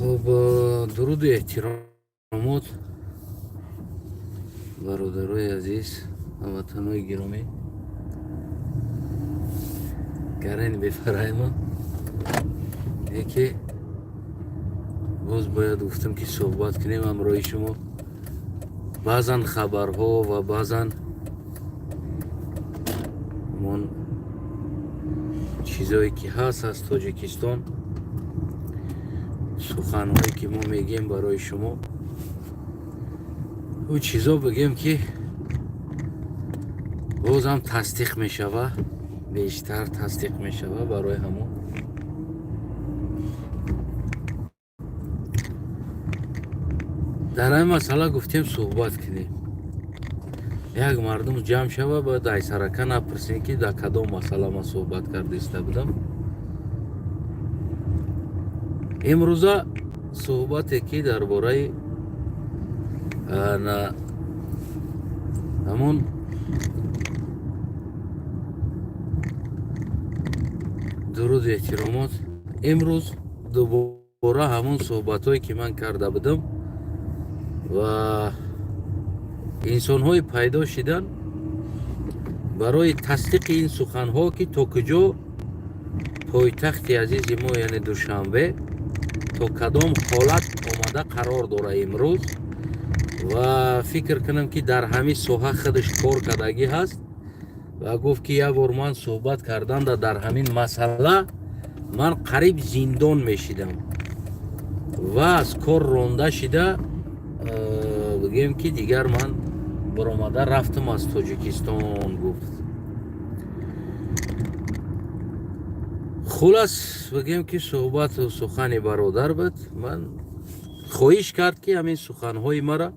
Хуб, дуруду эҳтиромот, бародарои азиз, ҳамватанои гиромӣ. Гарани бефарайма яке боз бояд гуфтам, ки суҳбат кунем ҳамроҳи шумо. Баъзан хабарҳо ва баъзан ҳамон чизое ки ҳаст аз Тоҷикистон, суханҳое ки мо мегӯем барои шумо, ӯ чизо бигӯем, ки бозам тасдиқ мешава, бештар тасдиқ мешава. Барои ҳамон дар ҳамин масъала гуфтем, суҳбат кунем. Як мардум ҷамъ шава, бояд айсарака напурсем, ки дар кадом масъала ман суҳбат карда иста будам. Имрӯза суҳбате ки дар бораи ҳамон дуруду эҳтиромот, имрӯз дубора ҳамон суҳбатҳое ки ман карда будам ва инсонҳое пайдо шидан барои тасдиқи ин суханҳо, ки то куҷо пойтахти азизи мо, яъне Душанбе, то кадом ҳолат омада қарор дора имрӯз. Ва фикр кунам, ки дар ҳамин соҳа худаш кор кардагӣ ҳаст ва гуфт, ки як бор ман суҳбат карданда дар ҳамин масъала ман қариб зиндон мешидам ва аз кор ронда шида, бигӯем, ки дигар ман баромада рафтам аз Тоҷикистон, гуфт. Хулас, бигӯем, ки суҳбату сухани бародар буд. Ман хоҳиш кард, ки ҳамин суханҳои мара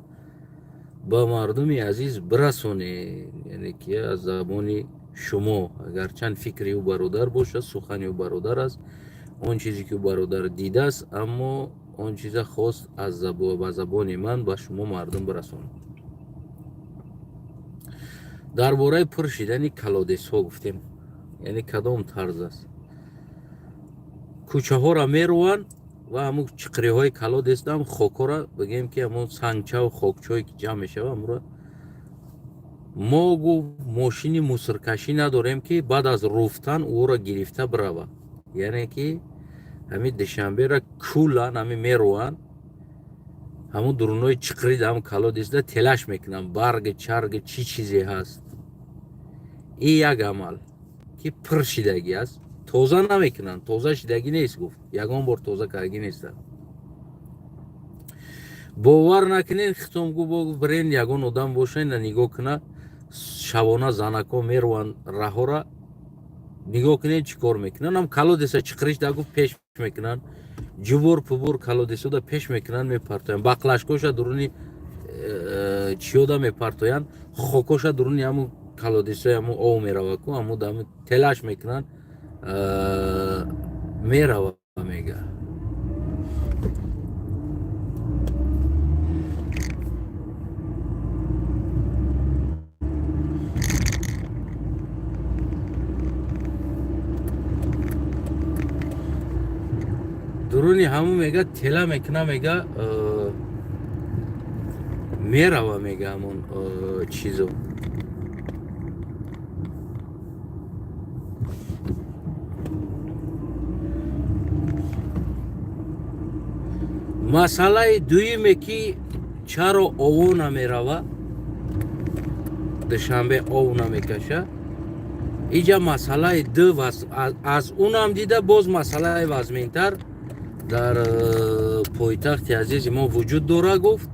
ба мардуми азиз бирасонед, яъне ки аз забони шумо. Агарчанд фикри ӯ бародар бошад, сухани ӯ бародар аст, он чизе ки ӯ бародар дидааст, аммо он чиза хост аз ба забони ман ба шумо мардум бирасонад. Дар бораи пур шидани колодец ҳо гуфтем, яъне кадом тарз аст, кӯчаҳоро меруванд ва ҳамун чиқриҳои колодец дам хокҳоро, бигӯем, ки ҳамун сангчаву хокчое ки ҷамъ мешава, ҳамуро мо, гуфт, мошини мусоркашӣ надорем, ки баъд аз руфтан ӯро гирифта бирава. Яъне ки ҳамин Душанберо кулан ҳамин меруванд, ҳамун дурунои чиқри ҳам колодец да телаш мекунанд, барги чарги чӣ чизе ҳаст. И як амал ки пур шидагӣ аст, тоза намекунанд, тоза шидагӣ нест, гуфт, ягон бор тоза кардагӣ нестанд. Бовар накунед, хитом гу бирен, ягон одам боша, ина нигоҳ куна. Шабона занако меруванд раҳора, нигоҳ кунед, чӣ кор мекунанд. Ам колодец а чиқриш да, гуфт, пеш мекунанд, ҷубур пубур колодец ода пеш мекунанд, мепартоянд, баклажка оша дуруни чиёда мепартоянд, хокоша дуруни ҳамун колодец ои ҳамун ов мерава ку, ҳамун дами телаш мекунанд, мерава, мега. Дуруни ҳамун, мега, тела мекуна, мега, мерава, мега, ҳамун чизо. Масъалаи дуюме, ки чаро ово намерава, Душанбе ов намекаша, иҷа масъалаи ду аз унам дида боз масъалаи вазминтар дар пойтахти азизи мо вуҷуд дора, гуфт.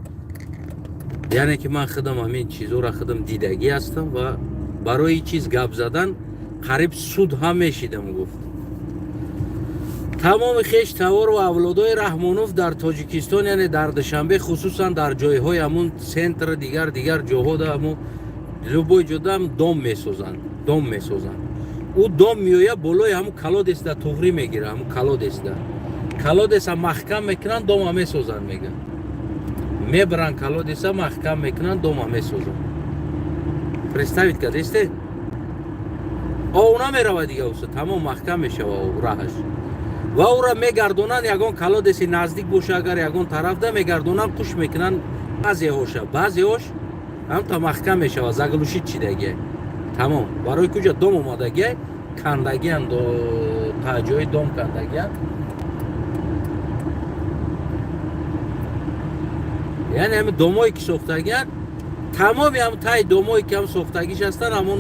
Яъне ки ман худам ҳамин чизоро худам дидагӣ ҳастам ва барои чиз гап задан қариб суд ҳам мешидам, гуфт. Тамоми хеш тавор ва авлодои Раҳмонов дар Тоҷикистон, яъне дар Душанбе, хусусан дар ҷойҳои ҳамун центр, дигар дигар ҷоҳо, да ҳамун любой ҷода дом месозанд, дом месозанд. Ӯ дом меояд, болои ҳамун колодец да туғрӣ мегира, ҳамун колодец да колодец а маҳкам мекунанд, дома месозанд, мега. Мебаранд, колодец а маҳкам мекунанд, дома месозанд. Представить кардесте, ов намерава дига, уса тамом маҳкам мешава ов раҳаш. Ва ӯра мегардонанд, ягон колодеси наздик боша, агар ягон тарафда мегардонанд, қуш мекунанд. Баъзеҳоша, баъзеҳош ҳамта маҳкам мешавад, заглушить чидагия, тамом. Барои куҷа дом омадагия, кандагиан, та ҷои дом кандагиан. Яъне ҳами домое ки сохтагиан, тамоми ҳам таи домое ки ҳам сохтагиш ҳастанд, ҳамон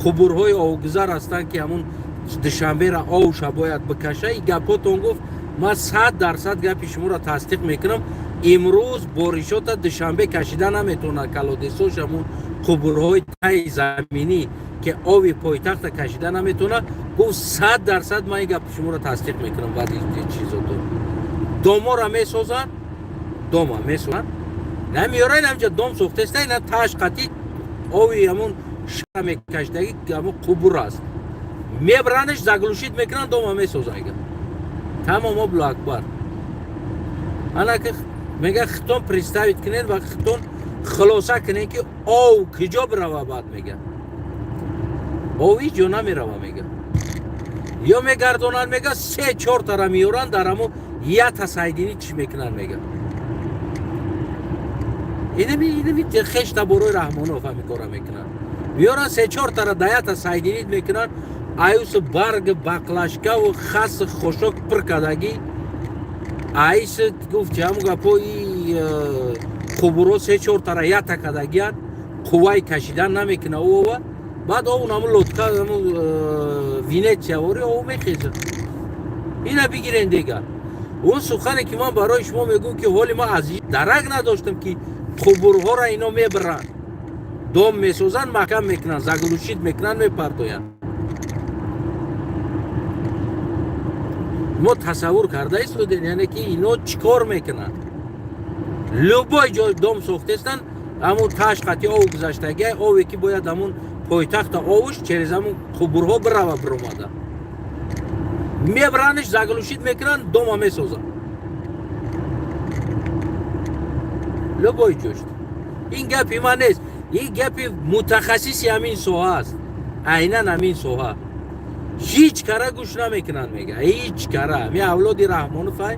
қубурҳои овгузар ҳастанд, ки ҳамон Душанбера овша бояд бикаша. И гапотон, гуфт, ман 100% гапи шуморо тасдиқ мекунам. Имрӯз боришота Душанбе кашида наметавонад. Колодецош, ҳамон қубурҳои таи заминӣ, ки ови пойтахта кашида наметавонад. Гуфт, 100% ман ин гапи шуморо тасдиқ мекунам. Баъди чизото доморо месозанд, дома месозанд, намеёранд, ҳамҷа дом сохтеста, ина таш қатӣ ови ҳамон ша мекашидаги ҳамон қубур аст, мебаранш, заглушить мекунанд, дома месозанд, тамом. Аллоҳу акбар. Ана ки мега, хитон представить кунед ва хитон хулоса кунед, ки ов куҷо бирава. Баъд мега, ов ҳеҷ ҷо намерава. Мега, ё мегардонанд, мега, се чортара меёранд, дар ҳамо ята соединить чӣ мекунанд. Мега, инами хеш таборои Раҳмонов ҳами кора мекунанд, меёранд, се чортара даята соединить мекунанд. Аюсу барг, баклажкаву хас, хошок пур кардагӣ. Айс гуфт, ҳамун гапо, и қубуро се чортара ята кардагиан, қувваи кашидан намекуна ова. Баъд овун ҳамун лодка, ҳамун Венеция вори ов мехезад. Ина бигирен дега. Он сухане ки ман барои шумо мегӯм, ки ҳоли ман аз дарак надоштам, ки қубурҳоро ино мебаранд, дом месозанд, маҳкам мекунанд, заглушить мекунанд, мепартоянд. Мо тасаввур карда истодем, яъне ки ино чӣ кор мекунанд? Любой ҷой дом сохтестанд, ҳамун таш қати ов гузаштагия, ове ки бояд ҳамун пойтахта овуш через ҳамун қубурҳо бирава, биромада, мебаранш, заглушить мекунанд, дома месозанд любой ҷошт. Ин гапи ман нест, ин гапи мутахассиси ҳамин соҳа аст, айнан ҳамин соҳа. Ҳеҷ кара гӯш намекунанд, мега, ҳеҷ кара. Ми авлоди Раҳмоновай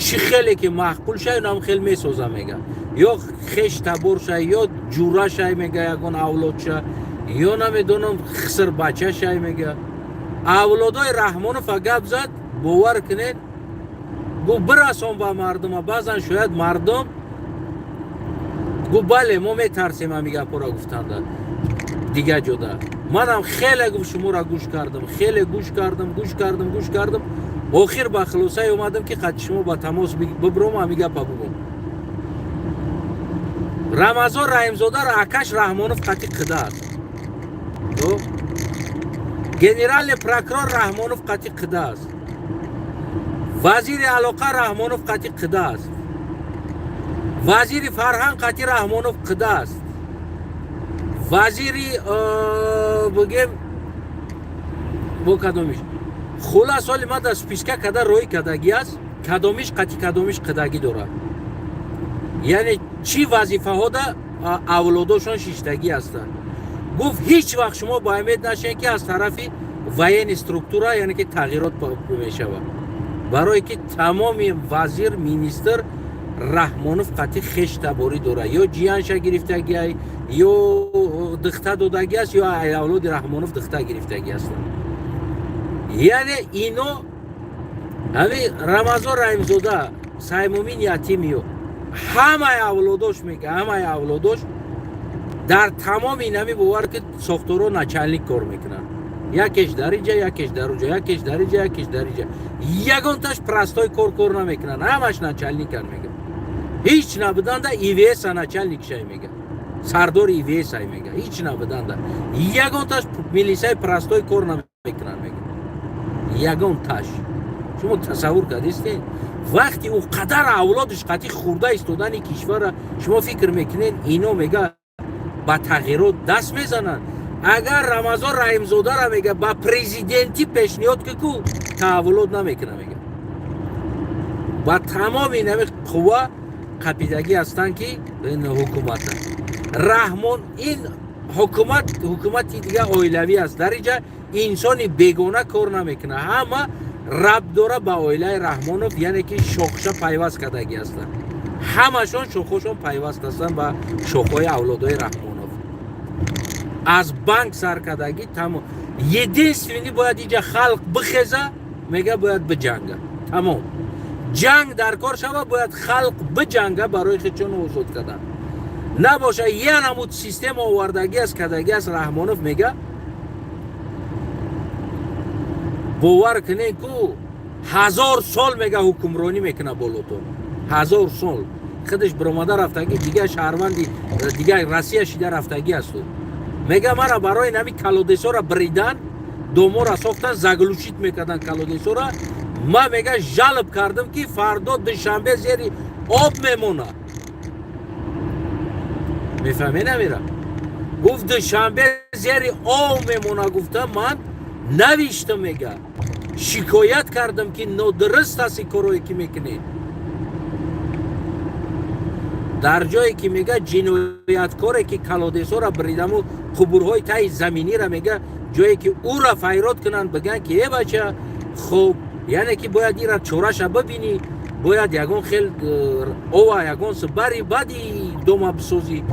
чӣ хеле ки маъқул шай, нам хел месоза. Мега, ё хеш табор шай, ё ҷура шай, мега, ягон авлод ша, ё намедонам, хиср бача шай. Мега, авлодои Раҳмонова гап зад, бовар кунед, гу бирасон ба мардума. Баъзан шояд мардум гу, бале, мо метарсем ҳами гапҳоро гуфтанда дига ҷода. Манам хеле, гуфт, шуморо гӯш кардам, хеле гӯш кардам, гӯш кардам, гӯш кардам, охир ба хулосае омадам, ки қати шумо ба тамос бибуром, ҳами гапа бугум. Рамазон Раҳимзодаро акаш Раҳмонов қати қида аст, генеральный прокурор Раҳмонов қати қида аст, вазири алоқа Раҳмонов қати қида аст, вазири фарҳанг қати Раҳмонов қида аст, вазири бигем бо кадомиш. Хулас, ҳоли ман дар списка када роӣ кардагӣ аст, кадомиш қати кадомиш қидагӣ дорад, яъне чӣ вазифаҳода авлодошон шиштагӣ ҳастанд. Гуфт, ҳеҷ вақт шумо ба умед нашед, ки аз тарафи военный структура, яъне ки тағйирот мешавад, барое ки тамоми вазир, министр Раҳмонов қати хеш таборӣ дорад, ё ҷиянша гирифтагиай, ё духта додагӣ аст, ё авлоди Раҳмонов духта гирифтагӣ ҳастанд. Яъне ино ҳами Рамазон Раҳимзода, Саймумин Ятимиё, ҳамаи авлодош, мега, ҳамаи авлодош дар тамоми инами, бовар ки, сохторо начальник кор мекунанд. Якеш дар инҷа, якеш дар уҷа, якеш дар инҷа, якеш дар инҷа. Ягонташ простой кор намекунанд, ҳамаш начальникан. Мега, ҳеҷ набуданда ИВСа начальник шай, мега, сардори ИВСай. Мега, ҳеҷ набуданда ягонташ милисаи простой кор намекунанд. Мега, ягонташ. Шумо тасаввур кардистед, вақти ӯ қадар авлодиш қатӣ хӯрда истодани кишварра, шумо фикр мекунед, ино, мега, ба тағйирот даст мезананд? Агар Рамазон Раҳимзодара, мега, ба президентӣ пешниҳод ки ку таҳаввулот намекуна. Мега, ба тамоми нами қувва қапидагӣ ҳастанд, ки ин ҳукумата Раҳмон, ин ҳукумат ҳукумати дига оилавӣ аст. Дар инҷа инсони бегона кор намекунад, ҳама Рабт дора ба оилаи Раҳмонов, яъне ки шохша пайваст кардагӣ ҳастанд. Ҳамашон шохҳошон пайваст ҳастанд ба шохҳои авлодои Раҳмонов, аз банк сар кардагӣ тамом. Единственный, бояд иҷа халқ бихеза, мега, бояд биҷанга, тамом. Ҷанг дар кор шава, бояд халқ биҷанга барои худшон озод кардан. Набоша, я намуд система овардагӣ аст, кардагӣ аст Раҳмонов, мега. Бовар кунед, ку 1000 сол, мега, ҳукмронӣ мекуна болотон, 1000 сол. Худаш биромада рафтагӣ, дигар шаҳрванди дигар Россия шида рафтагӣ асту. Мега, мара барои нами колодец ора бридан, домора сохтан, заглушить мекардан колодец ора. Ма, мега, жалоб кардам, ки фардо Душанбе зери об мемонад. Мефаҳме намера? Гуфт, Душанбе зери об мемона, гуфта, ман навиштам, мега, шикоят кардам, ки нодуруст аст ин корое ки мекунед. Дар ҷое ки, мега, ҷинояткоре ки колодец ора бридаму қубурҳои таи заминира, мега, ҷое ки ӯра файрод кунанд, бигӯянд ки: «Э, бача, хуб, яъне ки бояд ира чораша бибинӣ, бояд ягон хел ова, ягон бари баъди дома бисозӣ».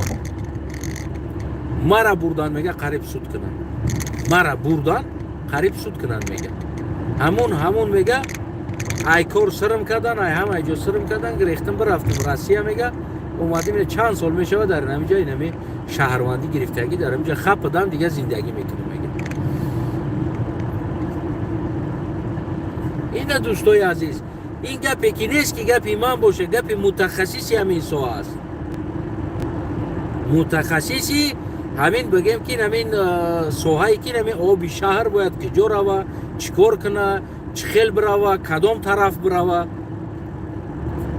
Мара бурдан, мега, қариб суд кунанд, мара бурдан, қариб суд кунанд, мега. Ҳамун, мега, ай кор сирм кардан, ай ҳама ҷо сирм кардан, гирехтам, бирафтам Россия, мега. Омадим, чанд сол мешавад, дар ҳамиҷа инами шаҳрвандӣ гирифтагӣ, дар ҳамиҷа хападам, дига зиндагӣ мекунам, мега. Ина, дӯстои азиз, ин гапе ки нест, ки гапи ман боша, гапи мутахассиси ҳамин соҳа аст. Мутахассиси ҳамин, бигем, ки ҳамин соҳае, ки ҳамин оби шаҳр бояд куҷо рава, чӣ кор куна, чӣ хел бирава, кадом тараф бирава.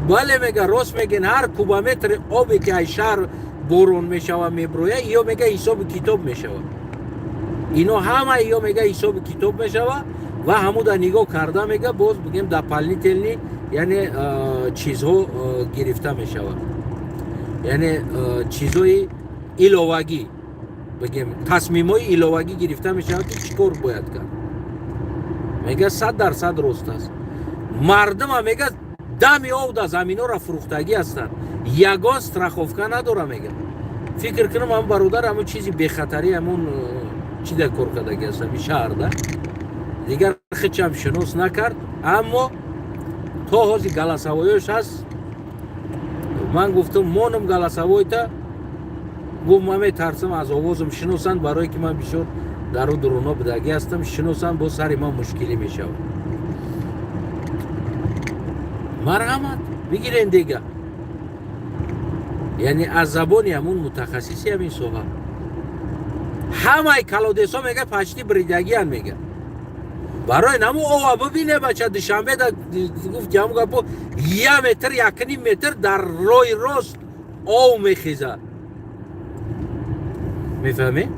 Бале, мега, рост мегӯен, ҳар кубометри обе ки аз шаҳр борон мешава, меброя, ё, мега, ҳисоби китоб мешава. Ино ҳама ё, мега, ҳисоби китоб мешава ва ҳамуда нигоҳ карда, мега, боз бигем, дополнительный, яъне чизҳо гирифта мешавад, яъне чизҳои иловагӣ, бигем, тасмимҳои иловагӣ гирифта мешавад, ки чӣ кор бояд кард. Мега, 100% рост аст. Мардума, мега, дами овда заминҳоро фурӯхтагӣ ҳастанд, ягон страховка надора, мега. Фикр кунам, ҳамн бародар ҳамун чизи бехатарӣ, ҳамун чӣ да кор кардагӣ аст, ҳамин шаҳрда. Дигар хичам шинос накард, аммо то ҳози голосовой ёш ҳаст. Ман гуфтам, монам голосовой та. Гуфт, ман метарсам аз овозам шиносанд, барое ки ман бисёр дару дуруно будагӣ ҳастам, шиносанд, боз сари ман мушкилӣ мешавад. Марҳамат, бигирен дига, яъне аз забони ҳамун мутахассиси ҳамин соҳа. Ҳамаи колодец ҳо, мега, почти бридагиян, мега. Барои наму ова бибине, бача, Душанбе да, гуфт, ҳаму гапо, як метр, 1.5 метр дар роҳи рост ов мехезад. Мефаҳмед?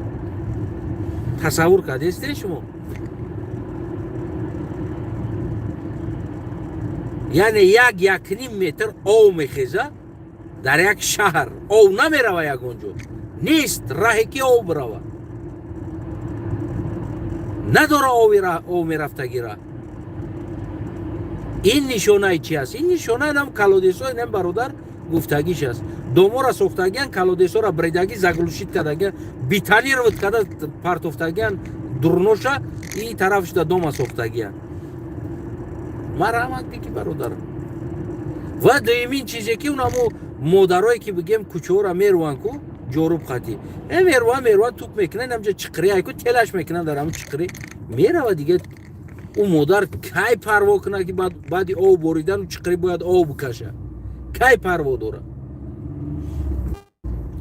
Тасаввур кардестен шумо? Яъне як, 1.5 метр ов мехезад дар як шаҳр. Ов намерава ягон ҷо, нест раҳе ки ов бирава, надора ов мерафтагира. Ин нишонаи чи аст? Ин нишона нам колодец о, инам бародар гуфтагиш аст. Домора сохтагиян, колодец ора бредагӣ, заглушить кардагиян, бетонировать карда партофтагиян дурноша, и тарафшда дома сохтагиян. Марҳамат, бики, бародарам. Ва дуюмин чизе ки унамо модарое ки, бигем, кӯчаҳоро меруванд ку, ҷоруб хати меруванд, меруванд, туп мекунанд, ҳамҷа чиқири айку телаш мекунанд, дар ҳамн чиқири мерава дига. Ӯ модар кай парво кунад, ки баъди об боридан чиқири бояд об бикаша? Кай парво дорад?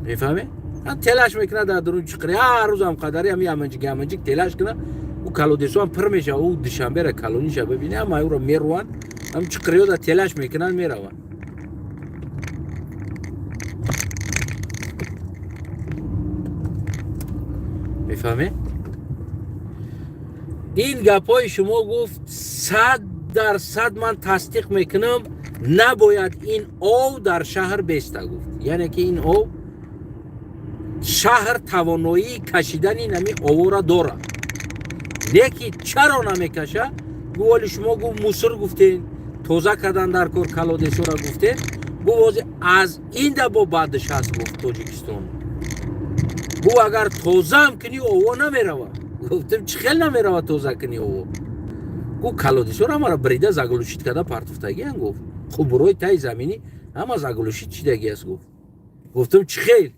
Мефаҳме? Телаш мекунад дар дарун чиқири. Ҳар рӯзам қадари ҳами яманҷик, яманҷик телаш кунад, ӯ колодец оам пир мешава. Ӯ Душанбера калониша бибини, ҳама ӯро меруванд, ҳам чиқириёда телаш мекунанд, мераванд. Мефаҳме? Ин гапҳои шумо, гуфт, 100% ман тасдиқ мекунам. Набояд ин ов дар шаҳр беста, гуфт. Яъне ки ин ов, шаҳр тавоноии кашидани нами овора дорад, леки чаро намекаша? Гуфт, оли шумо, гуфт, мусор гуфтен, тоза кардан дар кор колодезҳоро гуфтен. Гуфт, ози аз инда бо баъдш ҳаст, гуфт, Тоҷикистон. Гуфт, агар тозаам кунӣ, ово намерава. Гуфтем, чӣ хел намерава тоза кунӣ ово? Гуфт, колодезҳоро ҳамаро брида, заглушить карда партофтагиан, гуфт, қубурҳои таи заминӣ ҳама заглушить чидаги аст, гуфт. Гуфтам, чӣ хел?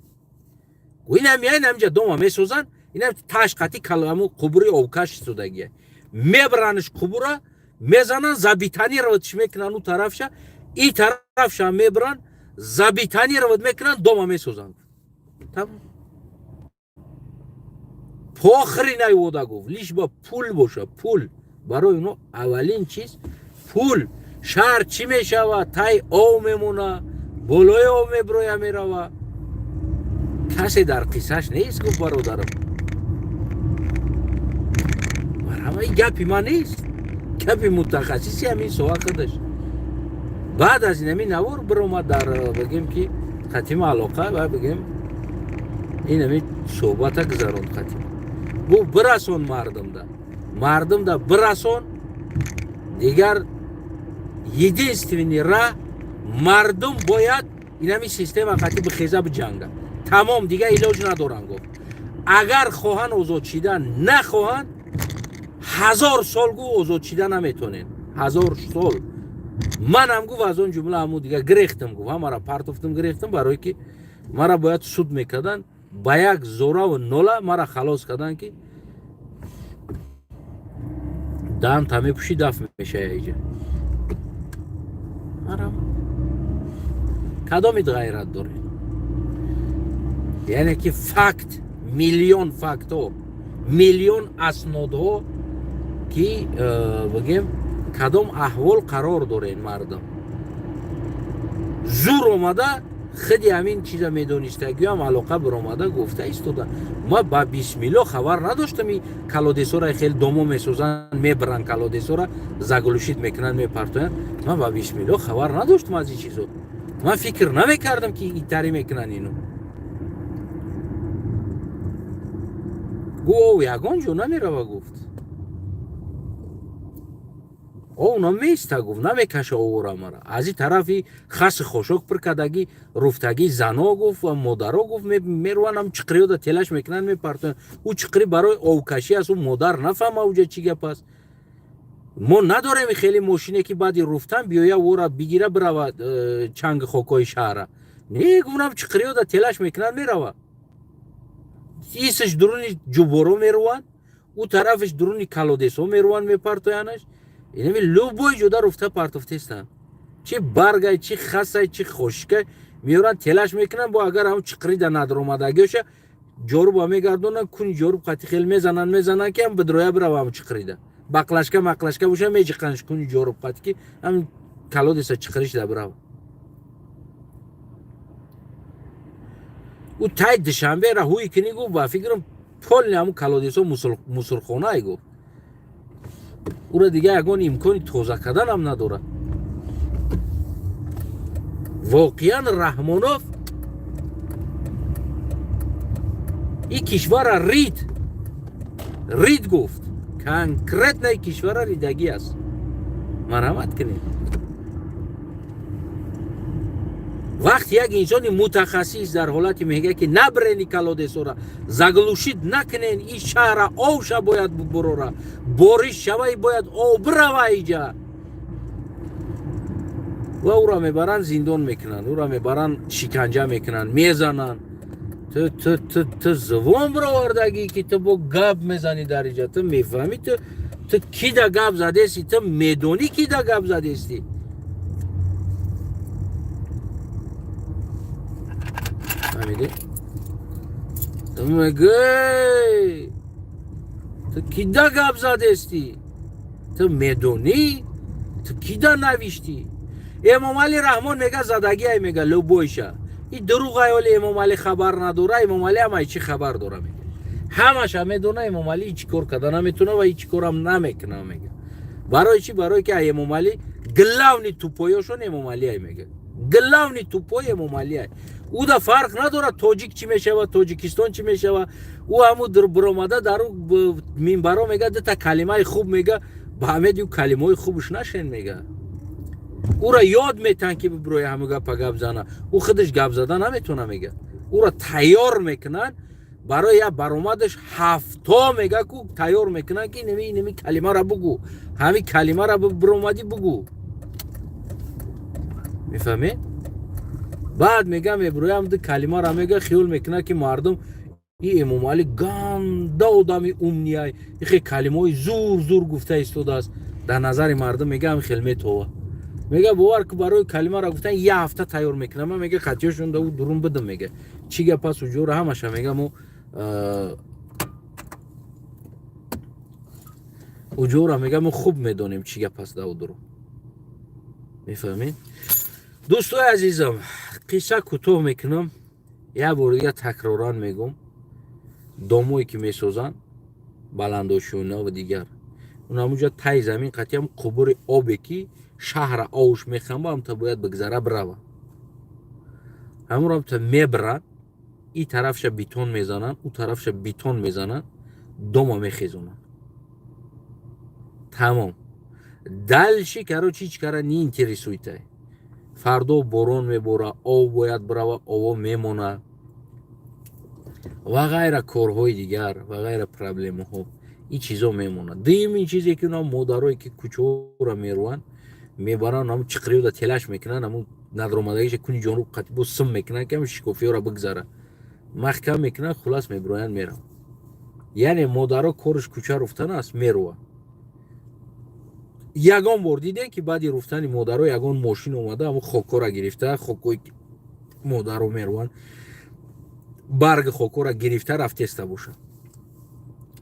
Гуфт, инам инамҷа дома месозанд, инам таш қати ҳаму қубури обкаш истодагия, мебаранш, қубура мезананд, забетонировать мекунанд, у тарафша, и тарафша мебаранд, забетонировать мекунанд, дома месозанд, тамом. Похрен вода, гуфт, лишь бы пул боша. Пул барои оно аввалин чиз, пул. Шаҳр чӣ мешава, тай ов мемона, болои ов меброя, мерава, касе дар қиссаш нест, гуфт. Бародарам, марҳама, гапи ман нест, гапи мутахассиси ҳамин соҳа худаш. Баъд аз ин ҳамин навор биромад, дар бигем ки хатима алоқа ва бигем ин ҳамин суҳбата гузаронд хатима. Гуфт, бирасон мардумда, мардумда бирасон. Дигар единственный раҳ, мардум бояд инами система қати бихеза, биҷанга, тамом. Дигар илоҷ надоранд, гуфт. Агар хоҳанд озод шидан, нахоҳанд, 1000 сол, гу, озод шида наметонен, 1000 сол. Манам, гуфт, аз он ҷумла ҳаму дигар гирехтам, гуфт, ҳамара партофтам, гирехтам, барое ки мара бояд суд мекарданд. Ба як зораву нола мара халос карданд, ки даҳанта мепӯшӣ, даф мешая иҷа. Кадомит ғайрат доред? Яъне ки факт, миллион фактҳо, миллион аснодҳо, ки бигем, кадом аҳвол қарор дорен мардум. Зур омада, худи ҳамин чиза медонистагиам алоқа биромада гуфта истода. Ма ба бисмилло хабар надоштам, и колодезҳоро хеле домо месозанд, мебаранд, колодезҳоро заглушить мекунанд, мепартоянд. Ман ба бисмилло хабар надоштам аз ин чизо. Ман фикр намекардам, ки итарӣ мекунанд ино. Гу, ов ягон ҷо намерава, гуфт, ов намеиста, гуфт, намекаша овора мара. Аз ин тарафи хаси хошок пур кардагӣ, руфтагӣ, зано, гуфт, ва модаро, гуфт, мераванд, ам чиқриёда телаш мекунанд, мепартоянд. Ӯ чиқри барои овкашӣ аст, ӯ модар нафаҳма уҷа чӣ гап аст. Мо надорем хеле мошине, ки баъди руфтан биёя, ора бигира, бирава чанги хокҳои шаҳра. Не, гуфтам, чиқриёда телаш мекунанд, мерава, исаш дуруни ҷуборо меруванд, ӯ тарафаш дуруни колодезҳо меруванд, мепартоянаш. Инами любой ҷода руфта партофтестанд, чи баргай, чи хасай, чи хошикай, меоранд, телаш мекунанд. Бо агар ҳам чиқрида надромадагиоша ҷоруба мегардонанд, куни ҷоруб қати хел мезананд, мезананд, ки ҳам бидроя бирава. Ҳам чиқрида баклашка маклашка боша, меҷиқанш куни ҷоруб қати, ки ҳам колодеза чиқришда бирава. Ӯ тай Душанбера ҳуи кунӣ, гуфт, ба фикрам, полный ҳамун колодезҳо мусорхонае, гуфт. Ура дига ягон имкони тоза карданам надорад. Воқеан, Раҳмонов и кишвара рид, рид, гуфт, конкретно и кишвара ридагӣ аст. Марҳамат кунед. Вақте як инсони мутахассис дар ҳолате мегӯяд, ки набрени колодезҳора, заглушить накунен, и шаҳра овша бояд бурора, бориш шавай, бояд ов бирава иҷа, ва ӯро мебаранд, зиндон мекунанд, ӯро мебаранд, шиканҷа мекунанд, мезананд. Ту ту ту ту звон бировардагӣ, ки ту бо гап мезанӣ дар иҷа, ту мефаҳмӣ, ту кида гап задести, ту медонӣ, кида гап задести? Фаҳмидӣ? Ту мегӯй, ту кида гап задестӣ, ту медонӣ, ту кида навиштӣ? Эмомалӣ Раҳмон мега, задагиай, мега, любой ша. И дурӯғай. Оли Эмомалӣ хабар надора? Эмомалӣ ҳамаи чӣ хабар дора, мега, ҳамаша медона. Эмомалӣ ҳеҷ кор карда наметона ва ҳеҷ корам намекуна, мега. Барои чӣ? Барое ки ай Эмомалӣ главный тупой ошон Эмомалиай, мега, главный тупой Эмомалиай. Ӯда фарқ надорад, тоҷик чӣ мешава, Тоҷикистон чӣ мешава. Ӯ ҳаму биромада дар ӯ минбаро мега, дута калимаи хуб мега. Ба ҳамед ю калимаҳои хубш нашен, мега. Ура ёд метан, ки бибирои ҳама гапа гап зана. Ӯ худаш гап зада наметона, мега. Ура тайёр мекунанд барои як баромадаш ҳафто, мега, ку тайёр мекунанд, ки инами калимара бугӯ, ҳами калимара биромадӣ бугӯ, мефаҳмед? Баъд мега, мебироям, ду калимара мега, хиёл мекунад, ки мардум и Эмомалӣ ганда одами умный ай, ихе калимаҳои зур зур гуфта истодааст дар назари мардум, мега, ҳам хел метова. Мега, бовар ку, барои калимаро гуфтан як ҳафта тайёр мекунам. Ман, мега, қатиёшон да дурун бидам, мега, чӣ гап аст уҷора ҳамаша, мега, мо уҷора, мега, мо хуб медонем, чӣ гап аст да дурун, мефаҳмед? Дӯстои азизам, қисса кӯтоҳ мекунам. Як бори дига такроран мегӯм: домое ки месозанд, баландошёна ва дигар, унамуҷа тай замин қатъиам қубури обе, ки шаҳра овш мехамба, ҳамта бояд бигзара, бирава. Ҳамонро ҳамта мебаранд, и тарафша бетон мезананд, ӯ тарафша бетон мезананд, дома мехезонанд, тамом. Дальше, короче, ҳеч кара не интересует ай. Фардо борон мебора, об бояд бирава, ово мемона ва ғайра, корҳои дигар ва ғайра, проблемаҳо, ин чизо мемонад. Дуюм, ин чизе ки уна модарое, ки кӯчаҳоро мерӯанд, мебаранд, ҳамн чиқриёда телаш мекунанд, ҳамн надромадагиша куни ҷонуб қатибо сим мекунанд, ки ҳам шикофиёро бигзара, маҳкам мекунанд, хулас, мебироянд, мераванд. Яъне модаро корш кӯча руфтан аст, мерӯанд. Ягон бор дидем, ки баъди руфтани модаро ягон мошин омада, ҳамн хокҳоро гирифта, хокҳои модаро мерӯанд, барги хокҳоро гирифта рафтеста бошад?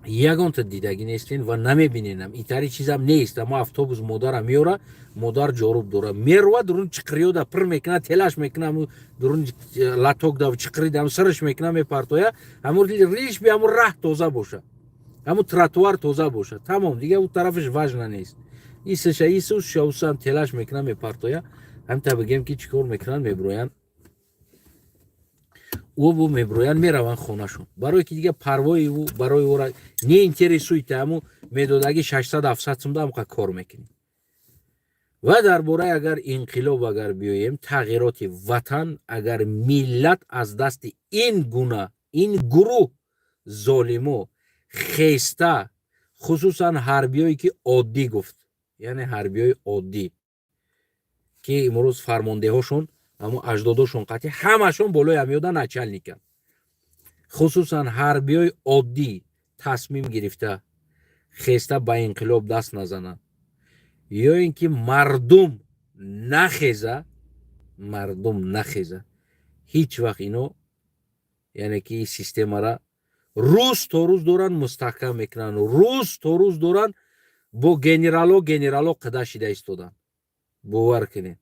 Ягонта дидагӣ нестен ва намебиненам. Итари чизам нест. Ама автобус модара меёра, модар ҷоруб дора, мерува, дурун чиқриёда пир мекуна, телаш мекуна, дурун лоток да чиқридам сирш мекуна, мепартоя. Ҳамун риш би ҳамун раҳ тоза боша, ҳамун тротуар тоза боша, тамом. Дига ӯ тарафаш важно нест. Исаша ису шаусам телаш мекуна, мепартоя. Ҳамта бигем, ки чӣ кор мекунанд, мебироянд, ӯ мебироянд, мераванд хонашон, барое ки дига парвои ӯ барои ӯра не интересует. Ҳаму медодаги 600-700 сумда ҳамқа кор мекунем. Ва дар бораи агар инқилоб агар биёем, тағйироти ватан, агар миллат аз дасти ин гуна ин гурӯҳ золимо хеста, хусусан ҳарбиёе ки оддӣ гуфт, яъне ҳарбиёи оддӣ, ки имрӯз фармондеҳошон ҳамун аҷдодошон қатъи ҳамашон болои ҳамёда начальник анд, хусусан ҳарбиёи оддӣ тасмим гирифта, хеста ба инқилоб даст назананд, ё ин ки мардум нахеза, мардум нахеза, ҳеҷ вақт ино, яъне ки системара рӯз то рӯз доранд мустаҳкам мекунанд, рӯз то рӯз доранд бо генерало қида шида истоданд. Бовар кунед,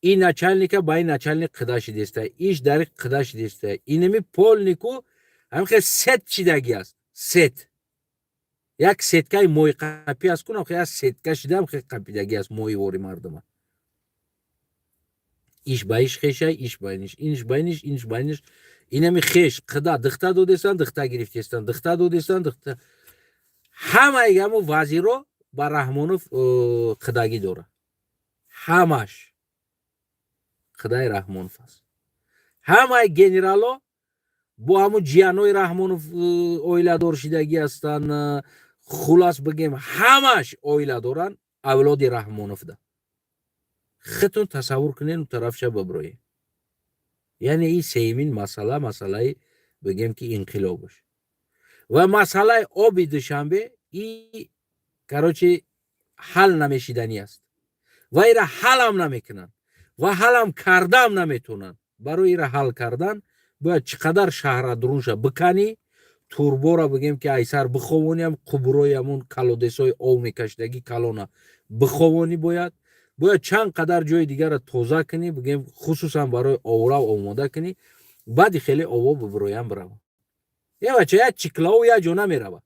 ин начальник а ба ин начальник қида шидеста, иш дари қида шидеста, инами полный ку ҳамихе сеть шидагӣ аст. Сеть, як сетка и моҳиқапӣ аст, кунам як сетка шида, ҳамхе қапидагӣ аст моҳивори мардума. Иш ба иш хеша, иш ба иниш, иниш ба иниш, иниш ба иниш, инами хеш қида дихта додестанд, дихта гирифтестанд, дихта додестанд, дихта. Ҳамаи ҳамо вазиро ба Раҳмонов қидагӣ дорад, ҳамаш қидаи Раҳмонов аст. Ҳамаи генерало бо ҳамун ҷиянои Раҳмонов оиладор шидагӣ ҳастанд. Хулас бигем, ҳамаш оила доранд авлоди Раҳмоновда. Худтон тасаввур кунед, тарафша биброед. Яъне ин сеюмин масъала, масъалаи бигем, ки инқилобаш ва масъалаи оби Душанбе и, короче, ҳал намешиданӣ аст ва ира ҳалам намекунанд ва ҳалам кардаам наметавонанд. Барои ира ҳал кардан бояд чӣ қадар шаҳра дурунша биканӣ, труба ра бигем, ки айсар биховониам, қубурои ҳамун колодец ҳои об мекашидагӣ калона биховонӣ, бояд чанд қадар ҷои дигарро тоза кунӣ, бигем, хусусан барои оврав омода кунӣ. Баъди хеле ово бибироям, бирава. Я бача, як чиклао як ҷо намерава,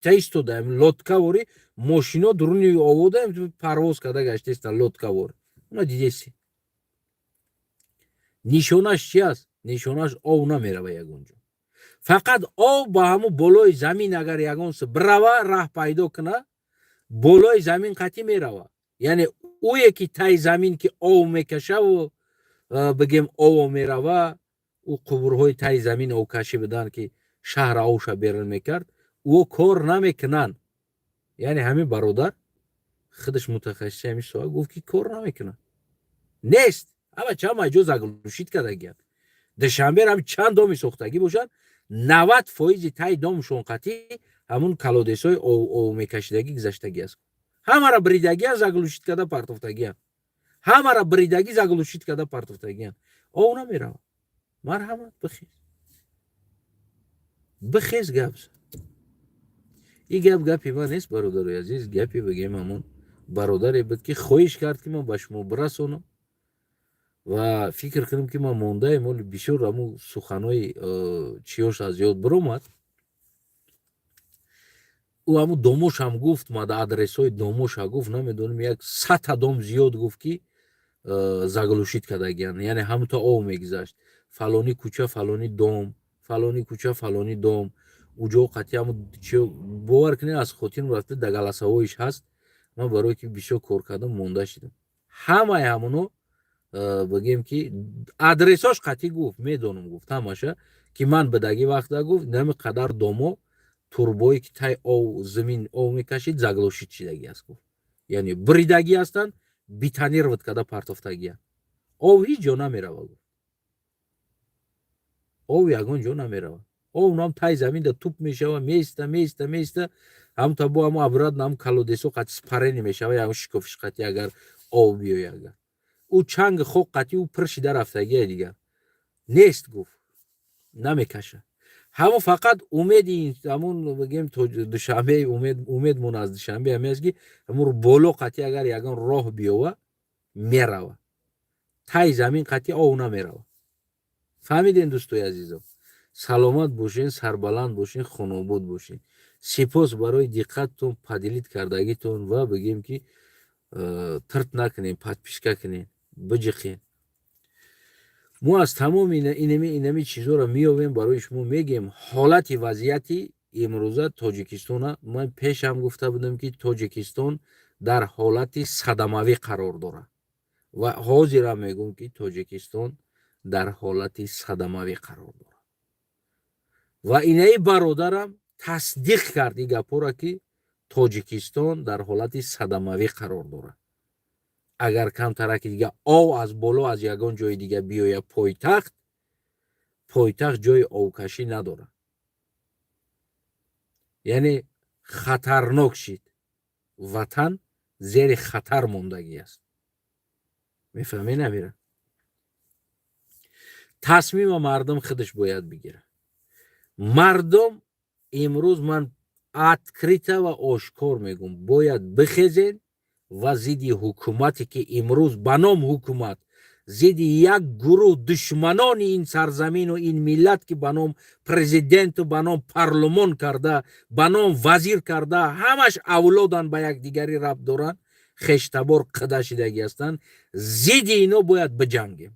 та истода лодка ворӣ мошино дуруни овода парвоз карда гаштеста, лодка ворӣ. Уна дидеси, нишонаш чи аст? Нишонаш ов намерава ягон ҷо, фақат ов ба ҳамун болои замин агар ягон бирава, раҳ пайдо куна. Болои замин қатӣ мерава, яъне ӯе ки таи замин ки ов мекашаву, бигем, ово мерава, ӯ қубурҳои таи замин овкашӣ буданд, ки шаҳр овша берун мекард, ӯ кор намекунанд. Яъне ҳамин бародар худаш мутахассиси ҳамин соҳа гуфт, ки кор намекунад, нест. Ҳама чанд маҷо заглушить кардагиянд. Душанбе ҳам чанд доми сохтагӣ бошанд, 90 фоизи таи домшон қатӣ ҳамун колодец ҳои ов мекашидагӣ гузаштагӣ аст. Ҳамара бридагиян, заглушить карда партофтагиян. Ҳамара бридагӣ, заглушить карда партофтагиян, ов намеравад. Марҳамат, бихез, бихез, гап. И гап гапи ман нест, бародарои азиз, гапи, бигем, ҳамон бародаре буд, ки хоҳиш кард, ки ман ба шумо бирасонам ва фикр кунем, ки ман мондаем. Оли бисёр ҳамун суханҳои чиёш аз ёд биромад. Ӯ ҳамун домошам гуфт, мада адресҳои домоша гуфт, намедонам, як садта дом зиёд гуфт, ки заглушить кардагиян, яъне ҳамута ов мегузашт. Фалони кӯча, фалони дом, фалони кӯча, фалони дом, уҷо қатъи ҳамун чи. Бовар кунед, аз хотирам рафта, да голосовой иш ҳаст. Ман барое ки бисёр кор кардам, монда шидам. Ҳамаи ҳамуно, бигем, ки адресош қатъӣ гуфт, медонам, гуфт, ҳамаша ки ман бидагӣ вақта гуфт, нами қадар домо турбое ки тай ов замин ов мекашид, заглушить шидагӣ аст, гуфт, яъне бридагӣ ҳастанд, бетонировать карда партофтагианд. Ов ҳеҷ ҷо намерава, гуфт, ов ягон ҷо намерава. Ов нам тай заминда туп мешава, меиста, меиста, меиста, ҳамта бо ҳамо обратно ҳам колодец о қати испарение мешава, ягон шикофиш қати. Агар ов биёя, агар ӯ чанги хок қатӣ ӯ пир шида рафтагия, дигар нест, гуфт, намекаша. Ҳамон фақат умеди ҳамун, бигем, Душанбе, умедмон аз Душанбе ҳаме аст, ки ҳамун боло қатӣ агар ягон роҳ биёва, мерава. Таи замин қатӣ ов намерава. Фаҳмидем, дӯстои азизом? Саломат бошен, сарбаланд бошен, хонобод бошен. Сипос барои диққаттон, поделить кардагитон ва, бигем, ки тырт накунем, подписка кунем, биҷиқем. Мо аз тамоми инами чизҳоро меёвем, барои шумо мегем. Ҳолати вазъияти имрӯза Тоҷикистона ман пешам гуфта будам, ки Тоҷикистон дар ҳолати садамавӣ қарор дорад, ва ҳозирам мегӯм, ки Тоҷикистон дар ҳолати садамавӣ қарор дорад. Ва инаи бародарам тасдиқ кард ин гапҳоро, ки Тоҷикистон дар ҳолати садамавӣ қарор дорад. Агар камтараки дига ов аз боло, аз ягон ҷои дига биёяд, пойтахт ҷои овкашӣ надорад, яъне хатарнок шид, ватан зери хатар мондагӣ аст. Мефаҳмед, намира? Тасмима мардум худаш бояд бигирад. Мардум, имрӯз ман открыто ва ошкор мегӯм, бояд бихезен ва зидди ҳукумате, ки имрӯз ба ном ҳукумат, зидди як гурӯҳ душманони ин сарзамину ин миллат, ки ба ном президенту, ба ном парлумон карда, ба ном вазир карда, ҳамаш авлодан, ба якдигарӣ рабт доранд, хештабор қида шидагӣ ҳастанд, зидди ино бояд биҷангем.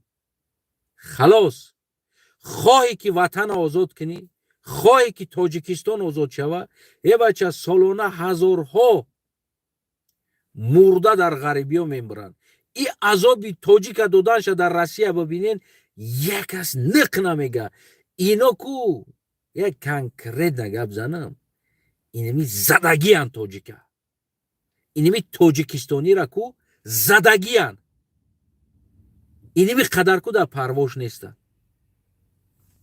Халос. Хоҳе ки ватан озод кунӣ, хоҳе ки Тоҷикистон озод шава. Е бача, солона ҳазорҳо мурда дар ғарибиё мемиранд. И азоби тоҷика доданша дар Россия бибинен, як кас ниқ намега. Ино ку, як конкретно гап занам, инами задагиян тоҷика, инами тоҷикистонира ку задагиян, инами қадар ку дар парвош нестанд.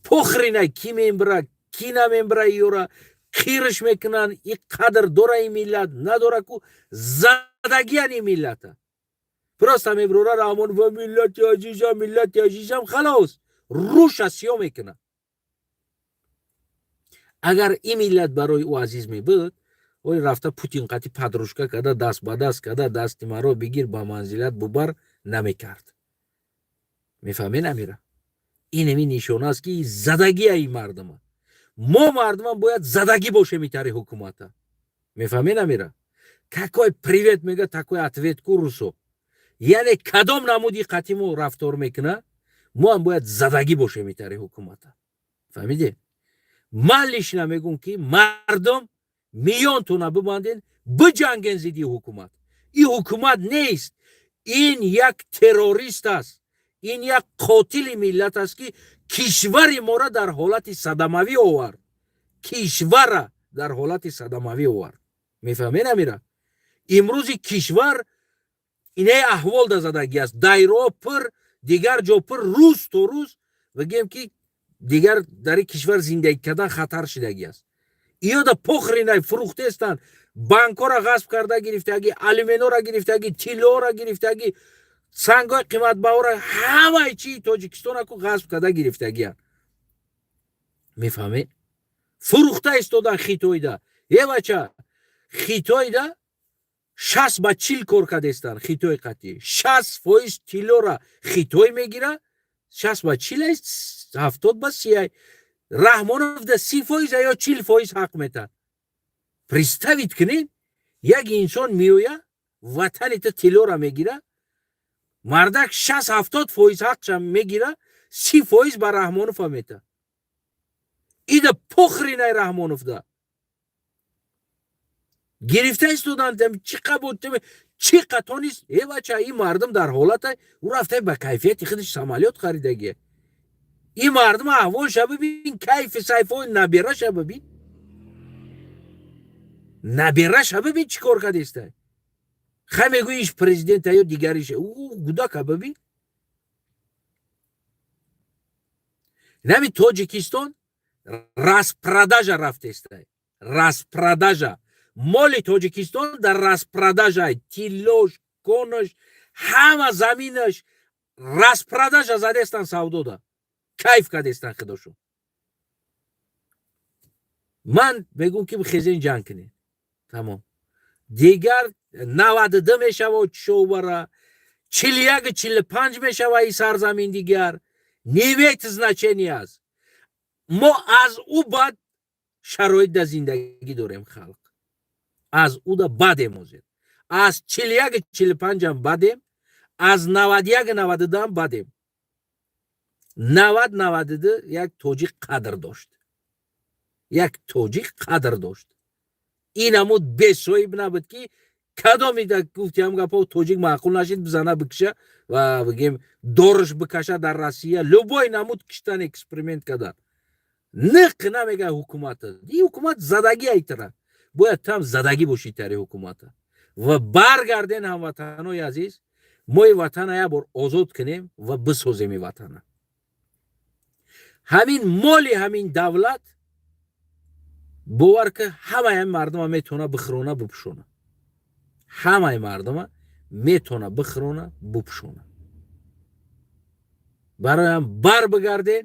Похрена, ки мембира, ки намембира, ёра қирш мекунанд. И қадр дора ин миллат надора ку, задагиян ин миллата. Просто меброра Раҳмон ва миллати азизам, миллати азизам, халос, рӯша сиё мекунад. Агар ин миллат барои ӯ азиз мебуд, ой рафта Путин қати подружка карда, даст ба даст карда, дасти маро бигир, ба манзилат бубар намекард. Мефаҳме, намира? Инами нишона аст, ки задагия ин мардума. Мо мардумам бояд задагӣ бошем итари ҳукумата. Мефаҳме, намира? Какой привет мега, такой ответ ку русо. Яъне кадом намуди қатъи мо рафтор мекуна, мо ҳам бояд задагӣ бошем итари ҳукумата. Фаҳмиде? Ман лично мегӯм, ки мардум, миёнтона бибанден. Биҷанген зидди ҳукумат. Ин ҳукумат нест, ин як террорист аст, ин як қотили миллат аст, ки кишвари моро дар ҳолати садамавӣ овард, кишвара дар ҳолати садамавӣ овард. Мефаҳмед, амира? Имрӯзи кишвар инаи аҳвол да задагӣ аст. Дайроҳо пур, дигар ҷо пур, рӯз то рӯз бигем, ки дигар дар ин кишвар зиндагӣ кардан хатар шидагӣ аст. Иёда похренай фурӯхтестанд, банкҳоро ғасб карда гирифтагӣ, алюменора гирифтагӣ, тиллоро гирифтагӣ, сангҳои қиматбаҳоро, ҳамаи чии Тоҷикистона ку ғасб карда гирифтагианд. Мефаҳмед? Фурӯхта истодан Хитоида. Е бача, Хитоида 60 ба 40 кор кардестанд. Хитой қатъӣ 60% тиллора Хитой мегира, 60 ба 40, 70 ба 30. Раҳмонов да 30% ё 40% ҳақ метад. Представить кунед, як инсон меоя, ватанита тиллора мегира, мардак 60-70% ҳақша мегира, 30% ба Раҳмонова мета. Ида похренай, Раҳмоновда гирифта истоданд. Чӣ қабул, чӣ қатонист? Э бача, ин мардум дар ҳолата ӯ рафта ба кайфияти худаш самолёт харидагия. Ин мардум аҳволша бибин, кайфи сайфҳои набераша бибин, набераша бибин, чӣ кор кардеста. Хай, мегӯи, иш президента ё дигариша, ӯ гудака бибин. Нами Тоҷикистон распродажа рафтеста, распродажа. Моли Тоҷикистон дар распродажа: тиллош, конош, ҳама заминаш распродажа задестан, савдода кайф кардестан худошон. Ман мегӯм, ки хезен, ҷанг кунед, тамом. Дигар 92 мешава чшовара, 41, 45 мешава и сарзамин дигар не имеет значения аст. Мо аз ӯ бад шароит дар зиндагӣ дорем, халқ аз ӯ да бадем. Ҳозир аз 41, 45-ам бадем, аз 91, 92-ам бадем. 90, 92 як тоҷик қадр дошт, як тоҷик қадр дошт. Ин ҳамуд бесоҳиб набуд, ки кадоми гуфтиам гапо тоҷик маъқул нашид, бизана, бикша ва бигем, дорш бикаша. Дар Россия любой намуд киштан, эксперимент кардан, ниқ намега ҳукумата. И ҳукумат задагӣ айтара, бояд там задагӣ бошӣ тари ҳукумата. Ва баргарден, ҳамватанои азиз, мои ватана як бор озод кунем ва бисозем и ватана. Ҳамин моли ҳамин давлат, бовар ки, ҳамаи ҳамин мардума метавона бихӯрона, бипӯшона, ҳамаи мардума метавона бихӯрона, бупӯшона. Бароям бар бигарден,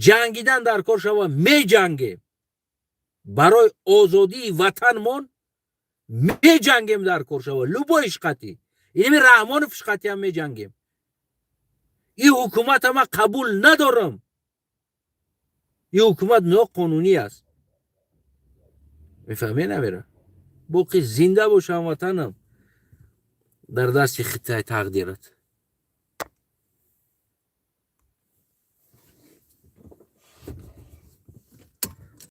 ҷангидан дар кор шава, меҷангем барои озодии ватанмон, меҷангем дар кор шава любой шқатӣ, инами Раҳмонов шқатиам меҷангем. Ин ҳукумата ман қабул надорам, ин ҳукумат ноқонунӣ аст. Мефаҳме, намера? Боқӣ зинда бош, ҳамватанам, дар дасти хитай тақдират.